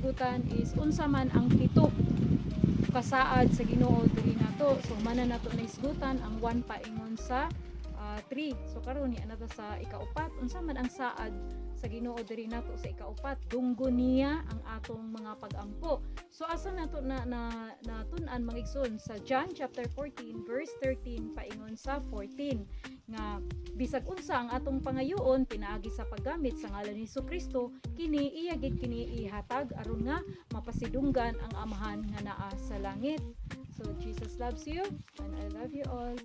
hisgutan is unsa man ang pito kasaad sa Ginoo diri nato. So mana nato nahisgutan ang 1 paingon sa 3. So karon ni ana ta sa ikaupat. Unsa man ang saad sa Ginoo diri nato sa ikaupat? Dunggon niya ang atong mga pagampo. So asa nato na na natun-an, mga igsoon? Sa John chapter 14 verse 13 paingon sa 14 nga bisag unsa ang atong pangayoon pinaagi sa paggamit sa ngalan ni Kristo, kini iya gid kini ihatag aron nga mapasidunggan ang Amahan nga naa sa langit. So Jesus loves you and I love you all.